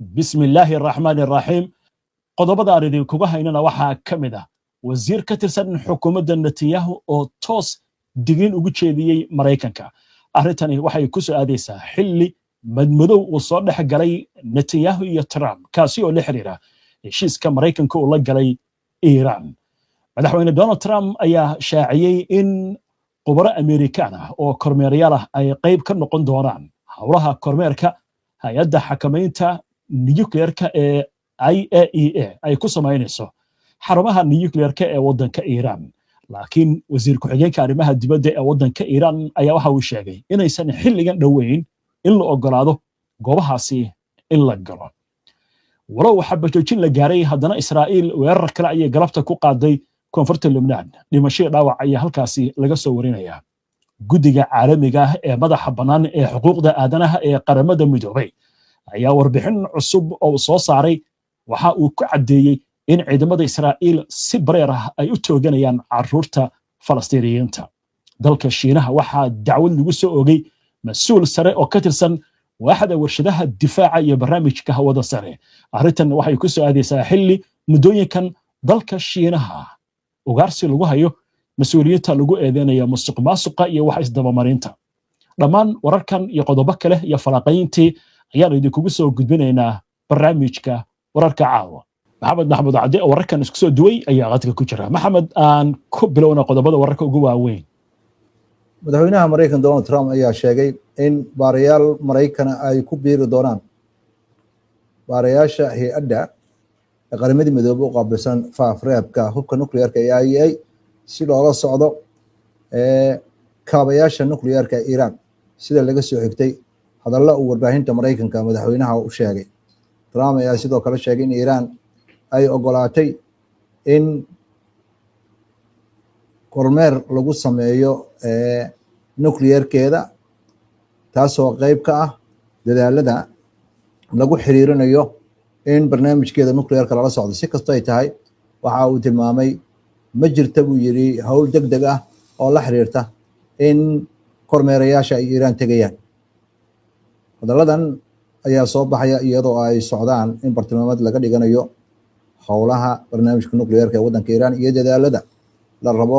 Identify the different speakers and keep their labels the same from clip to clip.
Speaker 1: Bismillaahi araxmaani araxiim. Qodobada aan idinkuga haynana waxaa ka mid ah wasiir ka tirsan xukuumadda Netanyahu oo toos digniin ugu jeediyey Maraykanka. Arrintani waxay ku soo aadaysaa xilli madmadow uu soo dhex galay Netanyahu iyo Trump, kaasi oo la xiriira heshiiska Maraykanka uu la galay Iiraan. Madaxweyne Donald Trump ayaa shaaciyey in khubaro Amerikaan ah oo kormeerayaal ah ay qayb ka noqon doonaan howlaha kormeerka hay-adda xakamaynta nuclearka ee IAEA ay ku samaynayso xarumaha nuclearka ee waddanka Iiraan. Laakiin wasiir ku-xigeenka arrimaha dibadda ee waddanka Iiraan ayaa waxa uu sheegay inaysan xilligan dhoweyn in la ogolaado goobahaasi in la galo. Walow xabajoojin la gaaray, haddana Israa'iil weerar kale ayay galabta ku qaaday koonfurta Lubnaan. Dhimashada, dhaawac ayaa halkaasi laga soo warinayaa. Guddiga caalamiga ah ee madaxa bannaan ee xuquuqda aadanaha ee Qaramada Midoobay ayaa warbixin cusub oo soo saaray waxa uu ku caddeeyey in ciidamada Israa'iil si bareer ah ay u tooganayaan carruurta Falastiiniyiinta. Dalka Shiinaha waxaa dacwad lagu soo oogay mas-uul sare oo ka tirsan waaxda warshadaha difaaca iyo barnaamijka hawada sare. Arrintan waxay ku soo aadaysaa xilli muddooyinkan dalka Shiinaha ugaarsi lagu hayo mas-uuliyiinta lagu eedeynaya musuq maasuqa iyo wax isdabamarinta. Dhammaan wararkan iyo qodobo kale iyo falanqayntii ayaanu idinkugu soo gudbinaynaa barnaamijka wararka caawa. Maxamed Maxmud Cadde oo wararkan isku soo duway ayaa qadka ku jira. Maxamed, aan ku bilowna qodobada wararka ugu waaweyn.
Speaker 2: Madaxweynaha Maraykan Donald Trump ayaa sheegay in baarayaal Maraykana ay ku biiri doonaan baarayaasha hay-adda Qaramadii Midoobey u qaabilsan faafreebka hubka nuclearka ee IAEA si loola socdo kaabayaasha nuclearka ee Iiraan, sida laga soo xigtay hadallo uu warbaahinta Maraykanka madaxweynaha u sheegay. Trump ayaa sidoo kale sheegay in Iiraan ay ogolaatay in kormeer lagu sameeyo nuclearkeeda, taasoo qeyb ka ah dadaalada lagu xiriirinayo in barnaamijkeeda nuclearka lala socdo. Si kasto ay tahay, waxa uu tilmaamay ma jirta, buu yidhi, howl deg deg ah oo la xiriirta in kormeerayaasha ay Iiraan tegayaan. Hadalladan ayaa soo baxaya iyadoo ay socdaan in bartilmaameed laga dhiganayo howlaha barnaamijka nuclearka ee waddanka Iiraan iyo dadaalada la rabo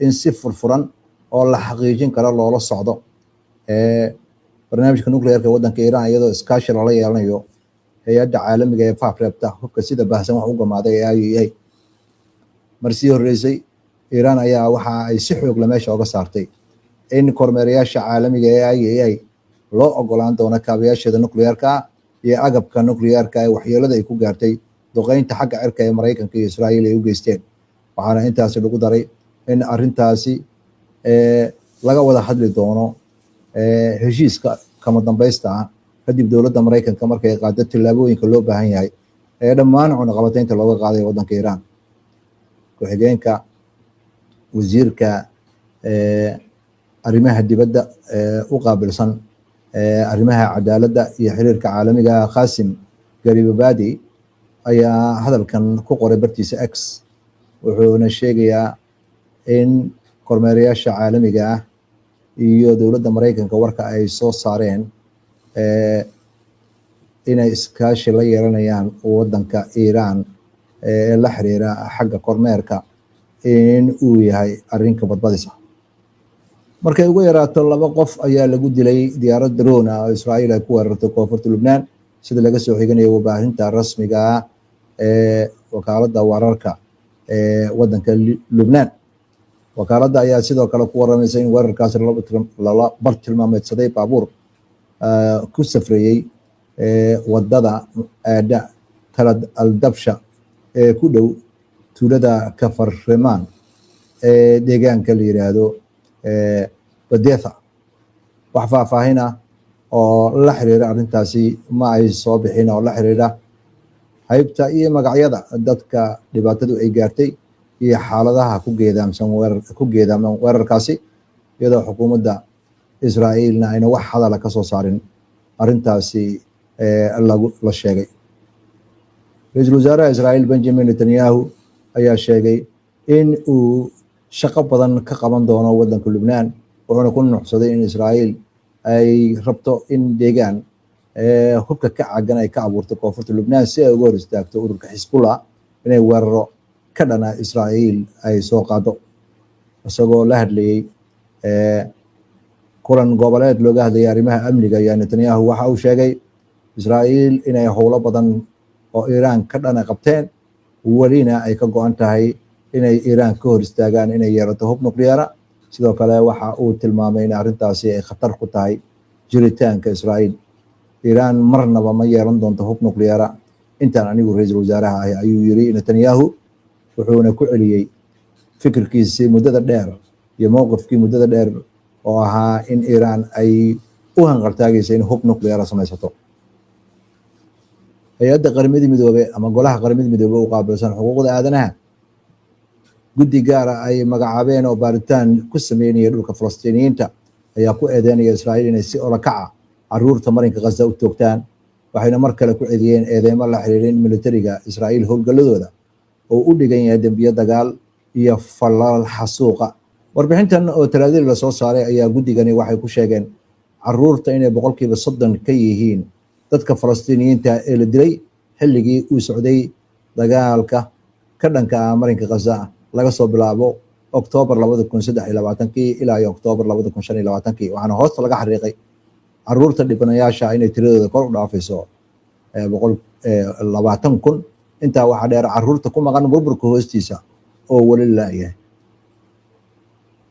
Speaker 2: in si furfuran oo la xaqiijin karo loola socdo barnaamijka nuclearka ee waddanka Iiraan, iyadoo iskaashi lala yeelanayo hay-adda caalamiga ee faafreebta hubka sida baahsan wax u gamaaday ee IAEA. Mar sii horreysay, Iiraan ayaa waxa ay si xoogla meesha oga saartay in kormeerayaasha caalamiga ee IAEA loo ogolaan doono kaabayaasheeda nuclearka iyo agabka nuclearka ee waxyeelada ay ku gaartay duqeynta xagga cirka ee Maraykanka iyo Israa'iil ay u geysteen. Waxaana intaasi lagu daray in arrintaasi laga wada hadli doono heshiiska kama dambaysta ah kadib, dowladda Maraykanka markay qaado tillaabooyinka loo baahan yahay ee dhammaan cunaqabateynta looga qaaday waddanka Iiraan. Ku-xigeenka wasiirka arrimaha dibadda u qaabilsan arrimaha cadaaladda iyo xiriirka caalamiga, Qasim Garibabadi, ayaa hadalkan ku qoray bartiisa X, wuxuuna sheegayaa in kormeerayaasha caalamiga ah iyo dowladda Maraykanka warka ay soo saareen inay iskaashi la yeelanayaan waddanka Iiraan ee la xiriira xagga kormeerka in uu yahay arrinka badbadisa. Markay ugu yaraato laba qof ayaa lagu dilay diyaarad drone ah oo Israa'iil ay ku weerartay koonfurta Lubnaan, sida laga soo xiganayo warbaahinta rasmiga ah ee wakaaladda wararka ee waddanka Lubnaan. Wakaaladda ayaa sidoo kale ku waramaysa in weerarkaasi lala bartilmaameedsaday baabuur ku safrayey wadada aadha Talad Aldabsha ee ku dhow tuulada Kafarremaan ee deegaanka la yiraahdo Badetha. Wax faahfaahin ah oo la xiriira arrintaasi ma ay soo bixin oo la xiriira haybta iyo magacyada dadka dhibaatadu ay gaartay iyo xaaladaha ku geedaamsan weerar ku geedaaman weerarkaasi, iyadoo xukuumadda Israa'iilna ayna wax hadala ka soo saarin arrintaasi lagu la sheegay. Ra-iisul wasaaraha Israa'iil Benjamin Netanyahu ayaa sheegay in uu shaqo badan ka qaban doono waddanka Lubnaan, wuxuuna ku nuuxsaday in Israa'iil ay rabto in deegaan Hubka ka caagan ay ka abuurtay koonfurta Lubnaan si ay uga hor istaagto ururka Xisbullah inay weeraro ka dhana Israa'iil ay soo qaado. Isagoo la hadlayey kulan goboleed looga hadlayay arrimaha amniga ayaa Netanyahu waxa uu sheegay Israa'iil inay howlo badan oo Iiraan ka dhana qabteen, welina ay ka go-an tahay inay Iiraan ka hor istaagaan inay yeelato hub nuclear ah. Sidoo kale waxa uu tilmaamay in arrintaasi ay khatar ku tahay jiritaanka Israa'iil. "Iiraan marnaba ma yeelan doonto hub nuclear ah intaan anigu ra-iisul wasaaraha ahi," ayuu yiri Netanyahu. Wuxuuna ku celiyey fikirkiisii muddada dheer iyo mowqifkii muddada dheer oo ahaa in Iiraan ay u hanqaltaagaysa in hub nuclear ah samaysato. Hay-adda Qaramada Midoobe ama Golaha Qaramada Midoobe u qaabilsan xuquuqda aadanaha, guddi gaara ay magacaabeen oo baaritaan ku sameynaya dhulka Falastiiniyiinta ayaa ku eedeynaya Israa'iil inay si olakaca caruurta marinka Ghaza u toogtaan. Waxayna mar kale ku celiyeen eedeymo la xiriira in militariga Israa'iil howlgalladooda oo u dhigan yahay dembiyo dagaal iyo falal xasuuqa. Warbixintan oo Talaadadii lasoo saaray ayaa guddigani waxay ku sheegeen caruurta inay 30% ka yihiin dadka Falastiiniyiinta ee la dilay xilligii uu socday dagaalka ka dhanka ah marinka Ghaza, laga soo bilaabo Oktoobar 2023-kii ilaa iyo Oktoobar 2025-kii. Waxaana hoosta laga xariiqay caruurta dhibanayaasha inay tiradooda kor u dhaafayso 120,000. Intaa waxaa dheer caruurta ku maqan burburka hoostiisa oo weli laayahay.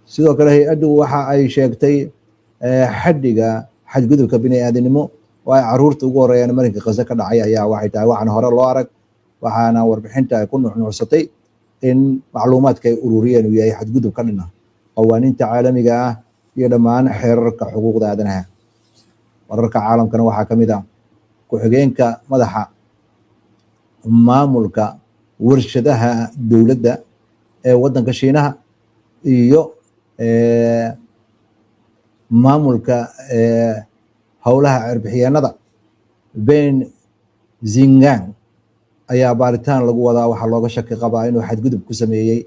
Speaker 2: Sidoo kale hay-addu waxa ay sheegtay xaddiga xadgudubka bini aadamnimo oo ay caruurta ugu horeeyaan marinka Ghaza ka dhacay ayaa waxay tahay waxaan hore loo arag. Waxaana warbixinta ay ku nuxnuuxsatay in macluumaadka ay ururiyeen uu yahay xadgudub ka dhina qawaaniinta caalamiga ah iyo dhammaan xeerarka xuquuqda aadanaha. Wararka caalamkana waxaa ka mid ah ku-xigeenka madaxa maamulka warshadaha dowladda ee waddanka Shiinaha iyo maamulka howlaha cerbixiyeenada Ben Zingang ayaa baaritaan lagu wadaa. Waxaa looga shaki qabaa inuu xadgudub ku sameeyey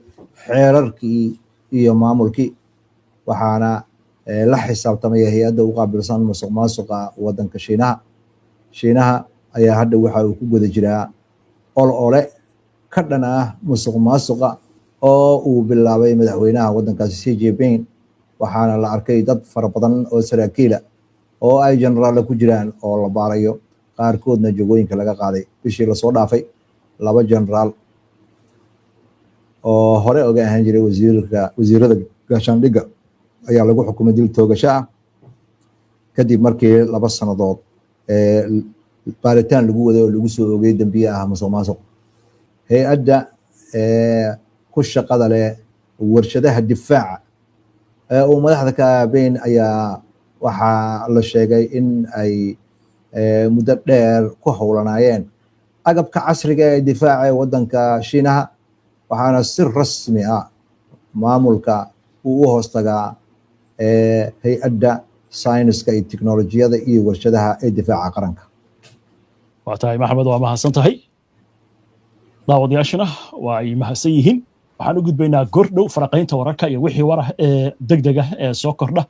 Speaker 2: xeerarkii iyo maamulkii, waxaana la xisaabtamaya hay-adda u qaabilsan musuq maasuqa waddanka Shiinaha. Shiinaha ayaa hadda waxa uu ku guda jiraa ol ole ka dhan ah musuq maasuqa oo uu bilaabay madaxweynaha waddankaasi Xi Jinping. Waxaana la arkay dad fara badan oo saraakiila oo ay jenaraalla ku jiraan oo la baarayo, qaarkoodna jagooyinka laga qaaday. Bishii lasoo dhaafay laba jenaraal oo hore oga ahaan jiray wasiirka wasiirada gaashaandhigga ayaa lagu xukumay dil toogasho ah, kadib markii 2 sannadood baaritaan lagu waday oo lagu soo ogay dembiye ah musuq maasuq. Hay-adda ku shaqada leh warshadaha difaaca ee uu madaxda ka aabeyn ayaa waxaa la sheegay in ay muddo dheer ku howlanaayeen agabka casriga ee difaaca ee waddanka Shiinaha. Waxaana si rasmi ah maamulka uu u hoostagaa Hay-adda Sayniska iyo Teknolojiyada iyo Warshadaha ee Difaaca Qaranka.
Speaker 1: Waa tahay, Maxamed, waa mahadsan tahay. Daawadayaashuna waa ay mahadsan yihiin. Waxaan u gudbaynaa gordhow faraqaynta wararka iyo wixii warah ee degdega ee soo kordha.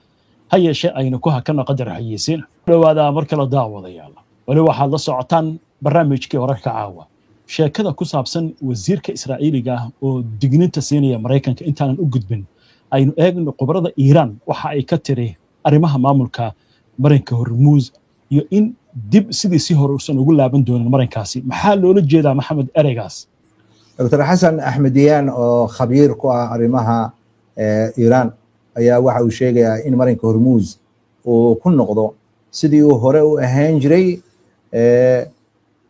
Speaker 1: Ha yeeshee aynu ku hakano qadar xayeysiin. Dhowaada mar kale, daawadayaal. Weli waxaad la socotaan barnaamijkii Wararka Caawa. Sheekada ku saabsan wasiirka Israa'iiliga ah oo digninta siinaya Maraykanka intaanan u gudbin, aynu eegno khubarada Iiraan waxa ay ka tiri arrimaha maamulka marinka Hormuuz iyo in dib sidii si hore uusan ugu laaban doonin marinkaasi. Maxaa loola jeedaa, Maxamed, ereygaas?
Speaker 2: Dr Xasan Axmediyaan oo khabiir ku ah arrimaha Iiraan ayaa waxa uu sheegayaa in marinka Hormuuz uu ku noqdo sidii uu hore u ahaan jiray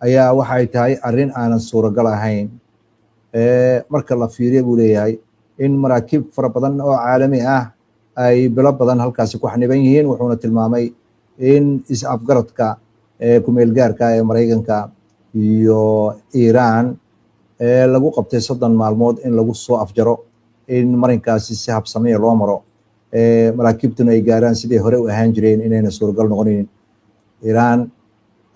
Speaker 2: ayaa waxay tahay arrin aanan suuragal ahayn, marka la fiiriyo buu leeyahay in maraakiib fara badan oo caalami ah ay bilo badan halkaasi ku xaniban yihiin. Wuxuuna tilmaamay in is-afgaradka kumeel gaarka ee Maraykanka iyo Iiraan lagu qabtay 30 maalmood in lagu soo afjaro in marinkaasi si habsamiya loo maro, maraakiibtuna ay gaaraan sidii hore u ahaan jireen, inayna suuragal noqonaynin. Iiraan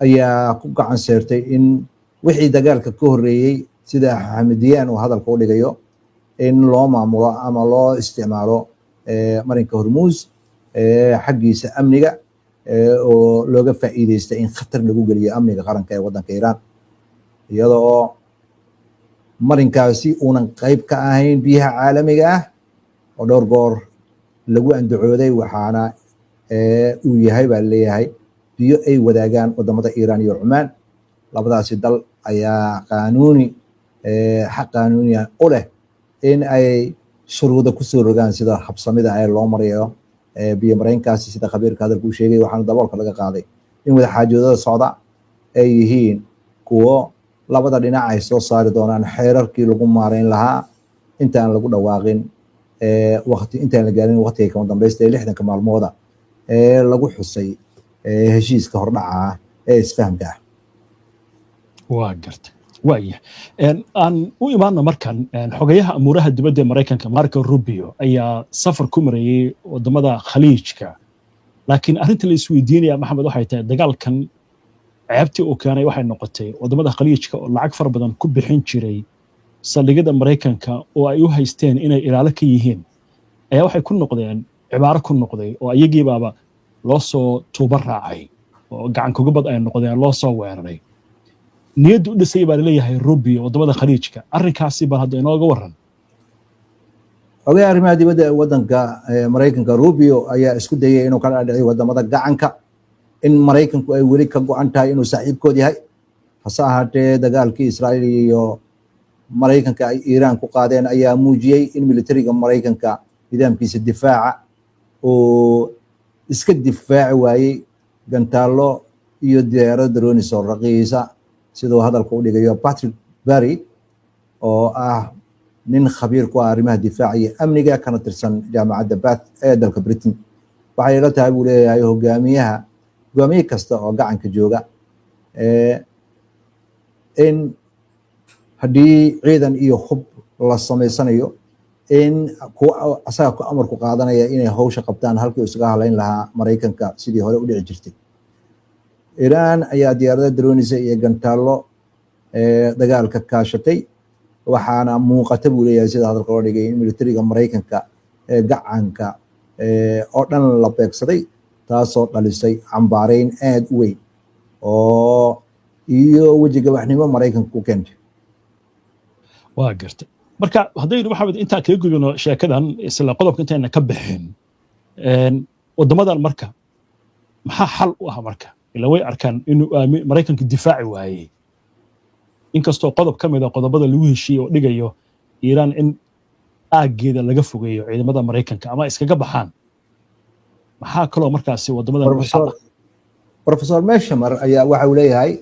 Speaker 2: ayaa ku gacan seertay in wixii dagaalka ka horreeyey, sida Xamidiyaan uu hadalka u dhigayo, in loo maamulo ama loo isticmaalo marinka Hormuuz xaggiisa amniga. oo looga faa'iideystay in khatar lagu geliyo amniga qaranka ee waddanka Iiraan, iyada oo marinkaasi uunan qayb ka ahayn biyaha caalamiga ah oo dhowr goor lagu andacooday. Waxaana uu yahay, baa leeyahay, biyo ay wadaagaan wadamada Iiraan iyo Cumaan. Labadaasi dal ayaa qaanuuni, xaq qaanuuniya u leh in ay shuruuda kusoo rogaan sida habsamida ee loo marayo biyo mareenkaasi, sida khabiirka hadalka uu sheegay. Waxaana daboolka laga qaaday in wadaxaajoodada socda ay yihiin kuwo labada dhinac ay soo saari doonaan xeerarkii lagu maareyn lahaa intaan lagu dhawaaqin waqti, intaan la gaarin waqtiga kama dambaysta ee 60-ka maalmooda ee lagu xusay heshiiska hordhaca ah ee isfahamka ah.
Speaker 1: Waa garta, waaya. Aan u imaano markan xogayaha amuuraha dibadda ee Maraykanka, Marco Rubio, ayaa safar ku marayey wadamada Khaliijka. Laakiin arrinta la isweydiinaya, Maxamed, waxay tahay dagaalkan ceebtii uu keenay waxay noqotay wadamada Khaliijka oo lacag fara badan ku bixin jiray saldhigyada Maraykanka oo ay u haysteen inay ilaalo ka yihiin ayaa waxay ku noqdeen cibaaro ku noqday, oo iyagiibaaba loo soo tuubo raacay oo gacan kugabad ay noqdeen, loo soo weeraray. Niyadda u dhisay baa laleeyahay Rubio wadamada Khaliijka. Arrinkaasi bal hadda inooga waran.
Speaker 2: Xogayaha arrimaha dibadda ee waddanka Maraykanka, Rubio, ayaa isku dayay inuu ka dhaadhiciyo wadamada gacanka in Maraykanku ay weli ka go-an tahay inuu saaxiibkood yahay. Hase ahaatee, dagaalkii Israa'iil iyo Maraykanka ay Iiraan ku qaadeen ayaa muujiyey in militariga Maraykanka nidaamkiisa difaaca uu iska difaaci waayey gantaallo iyo diyaarado drones oo raqiisa, siduu hadalka u dhigayo Patrick Barry, oo ah nin khabiir ku ah arrimaha difaaca iyo amniga, kana tirsan Jaamacadda Bath ee dalka Britain. Waxay ila tahay, buu leeyahay, hogaamiye kasta oo gacanka jooga in haddii ciidan iyo hub la samaysanayo in kuwa asaga ku amarku qaadanaya inay hawsha qabtaan halkii isaga halayn lahaa Maraykanka sidii hore u dhici jirtay. Iiraan ayaa diyaarado drones iyo gantaallo dagaalka kaashatay. Waxaana muuqata, buu leeyahay, sida hadalka loo dhigay, in militariga Maraykanka gacanka oo dhan la beegsaday, taasoo dhalisay cambaareyn aad u weyn oo iyo weji gabaxnimo Maraykanka ku keentay.
Speaker 1: Waa gartay. Marka haddaynu, Maxamed, intaan kaga gudbino sheekadan, isla qodobka intayna ka bixin, waddamadan marka maxaa xal u ah? Marka ila way arkaan inuu Maraykanku difaaci waayey, inkastoo qodob ka mid a qodobada lagu heshiiyey oo dhigayo Iiraan in aaggeeda laga fogeeyo ciidamada Maraykanka ama iskaga baxaan. Maxaa kaloo markaasi waddamadan?
Speaker 2: Professor Meshamer ayaa waxa uu leeyahay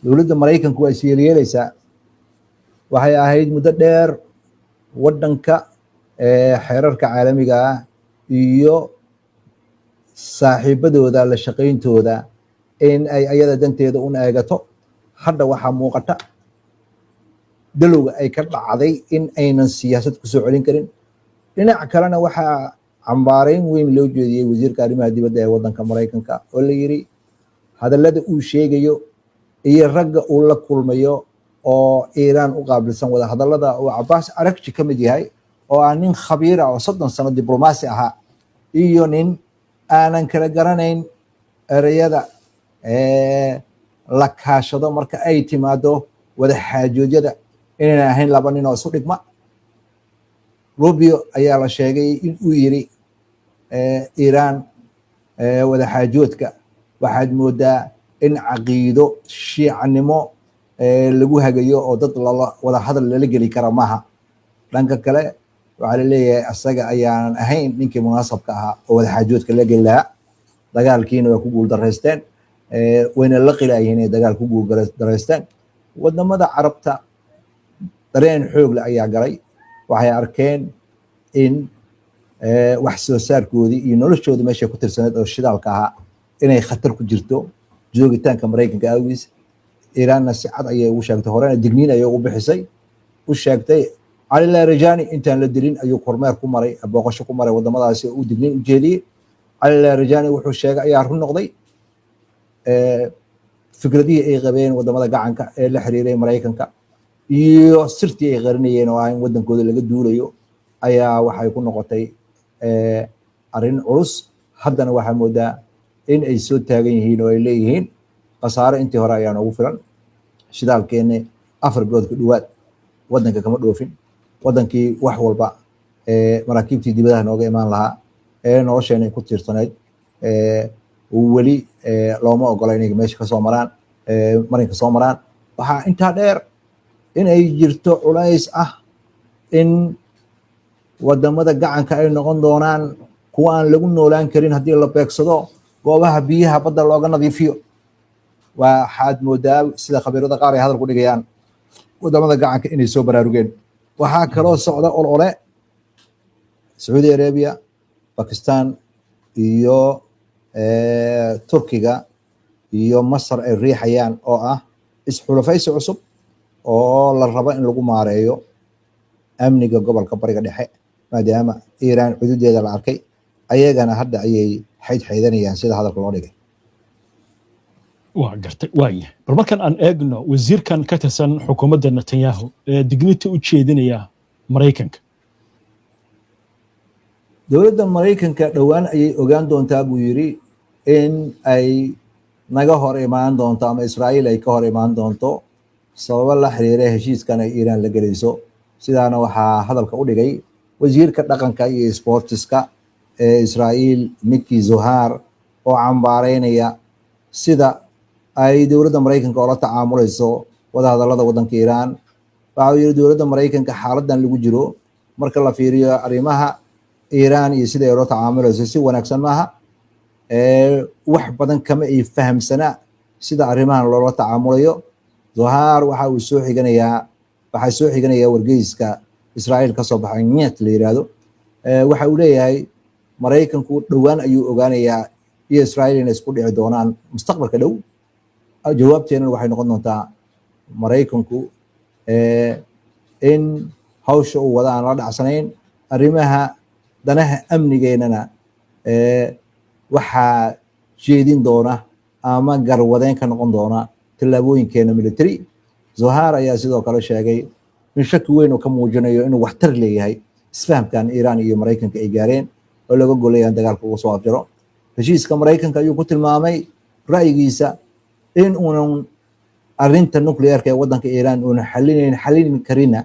Speaker 2: dowladda Maraykanku waa isyeelyeelaysaa. Waxay ahayd muddo dheer waddanka xeerarka caalamiga ah iyo saaxiibadooda la shaqayntooda in ay ayada danteeda un eegato. Hadda waxaa muuqata dalowga ay ka dhacday in aynan siyaasad kusoo celin karin. Dhinac kalena, waxaa cambaarayn weyn loo jeediyey wasiirka arrimaha dibadda ee waddanka Maraykanka, oo la yiri hadallada uu sheegayo iyo ragga uu la kulmayo oo Iiraan u qaabilsan wada hadallada, uu Cabaas Aragji ka mid yahay, oo ah nin khabiira oo 30 sano diblomaasi ahaa, iyo nin aanan kala garanayn ereyada la kaashado marka ay timaado wada xaajoodyada, inayna ahayn laba nin oo isu dhigma. Rubio ayaa la sheegay in uu yiri Iiraan wada xaajoodka waxaad moodaa in caqiido Shiicanimo lagu hagayo oo dad lala wada hadal lala geli kara maaha. Dhanka kale, waxaa la leeyahay asaga ayaanan ahayn ninkii munaasabka ahaa oo wada xaajoodka la geli lahaa. Dagaalkiina waa ku guuldaraysteen, wayna la qilayihiin inay dagaal ku guuldaraysteen. Wadamada Carabta dareen xoog leh ayaa galay. Waxay arkeen in wax soo saarkoodii iyo noloshoodii meeshay ku tirsaneed oo shidaalka ahaa inay khatar ku jirto joogitaanka Maraykanka awgiis. Iiraanna si cad ayay ugu sheegtay, horena digniin ayay ugu bixisay, u sheegtay. Cali Larijani intaan la dilin ayuu kormeer ku maray, booqasho ku maray wadamadaasi oo uu digniin u jeediyey. Cali Larijani wuxuu sheegay ayaa run noqday. Fikradihii ay qabeen wadamada gacanka ee la xiriiray Maraykanka iyo sirtii ay qarinayeen oo ah in wadankooda laga duulayo ayaa waxay ku noqotay arrin culus. Haddana waxaa moodaa In ay soo taagan yihiin oo ay leeyihiin khasaare intii hore ayaa noogu filan. Shidaalkeenne 4 bilood ku dhowaad waddanka kama dhoofin. Waddankii wax walba, maraakiibtii dibadaha nooga imaan lahaa ee nolosheena ay ku tiirsanayd, weli looma ogola inay meesha kasoo maraan, marinka soo maraan. Waxaa intaa dheer in ay jirto culays ah in wadamada gacanka ay noqon doonaan kuwa aan lagu noolaan karin haddii la beegsado goobaha biyaha badda looga nadiifiyo. Waxaad moodaa, sida khabiirada qaar ay hadal ku dhigayaan, wadamada gacanka inay soo baraarugeen. Waxaa kaloo socda olole Sacuudi Arabia, Bakistan iyo Turkiga iyo Masar ay riixayaan, oo ah isxulafaysi cusub oo la rabo in lagu maareeyo amniga gobolka Bariga Dhexe, maadaama Iiraan cududeeda la arkay. Ayagana hadda ayay xaydxaydanayaan, sida hadalka loo dhigay.
Speaker 1: Waa gartay. Waaya, bal markan aan eegno wasiirkan ka tirsan xukuumadda Netanyahu ee digniinta u jeedinaya Maraykanka.
Speaker 2: Dowladda Maraykanka dhowaan ayay ogaan doontaa, buu yidhi, in ay naga hor imaan doonto ama Israa'iil ay ka hor imaan doonto sababo la xiriira heshiiskan ay Iiraan la gelayso. Sidaana waxaa hadalka u dhigay wasiirka dhaqanka iyo sportiska ee Israa'iil, Miki Zohar, oo cambaareynaya sida ay dowladda Maraykanka oola tacaamulayso wadahadallada waddanka Iiraan. Waxa uu yidhi, dowladda Maraykanka xaaladan lagu jiro marka la fiiriyo arrimaha Iiraan iyo sida ay ula tacaamulayso, si wanaagsan maaha. Wax badan kama ay fahamsanaa sida arrimahan loola tacaamulayo. Zohar waxa uu soo xiganayaa, waxaa soo xiganaya wargeyska Israa'iil ka soo baxay Net la yiraahdo. Waxa uu leeyahay, Maraykanku dhowaan ayuu ogaanayaa iyo Israa'iil inay isku dhici doonaan mustaqbalka dhow. Jawaabteenana waxay noqon doontaa Maraykanku in hawsha uu wada aan la dhacsanayn. Arrimaha danaha amnigeennana waxaa jeedin doona ama garwadeen ka noqon doona tallaabooyinkeena military. Zohar ayaa sidoo kale sheegay in shaki weyn uu ka muujinayo inuu waxtar leeyahay isfahamkan Iiraan iyo Maraykanka ay gaareen oo laga golayaan dagaalka ugu soo afjaro. Heshiiska Maraykanka ayuu ku tilmaamay ra'yigiisa in uunan arrinta nuclearka ee waddanka Iiraan uunan xalinayn, xalin karina.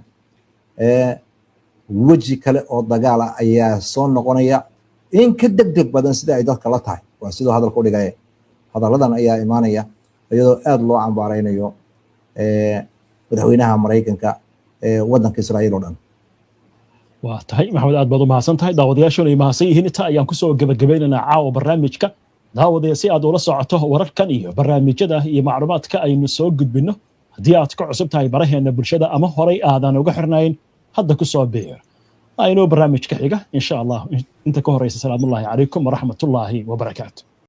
Speaker 2: Weji kale oo dagaala ayaa soo noqonaya in ka deg deg badan sida ay dadka la tahay, waa siduu hadalka u dhigaya. Hadalladan ayaa imaanaya iyadoo aad loo cambaareynayo madaxweynaha Maraykanka waddanka Israa'iil oo dhan.
Speaker 1: Waa tahay, Maxamed, aad baad u mahadsan tahay. Daawadayaashuna ay mahadsan yihiin. Inta ayaan kusoo gebagabaynaynaa caawa barnaamijka. Daawadaya, si aad ula socoto wararkan iyo barnaamijyada iyo macluumaadka aynu soo gudbinno, haddii aad ka cusub tahay baraheena bulshada ama horay aadan uga xirnayn, hadda ku soo biir. Aynoo barnaamijka xiga, insha Allah. Inta ka horeysa, salaamullaahi calaykum waraxmatullaahi wabarakaatu.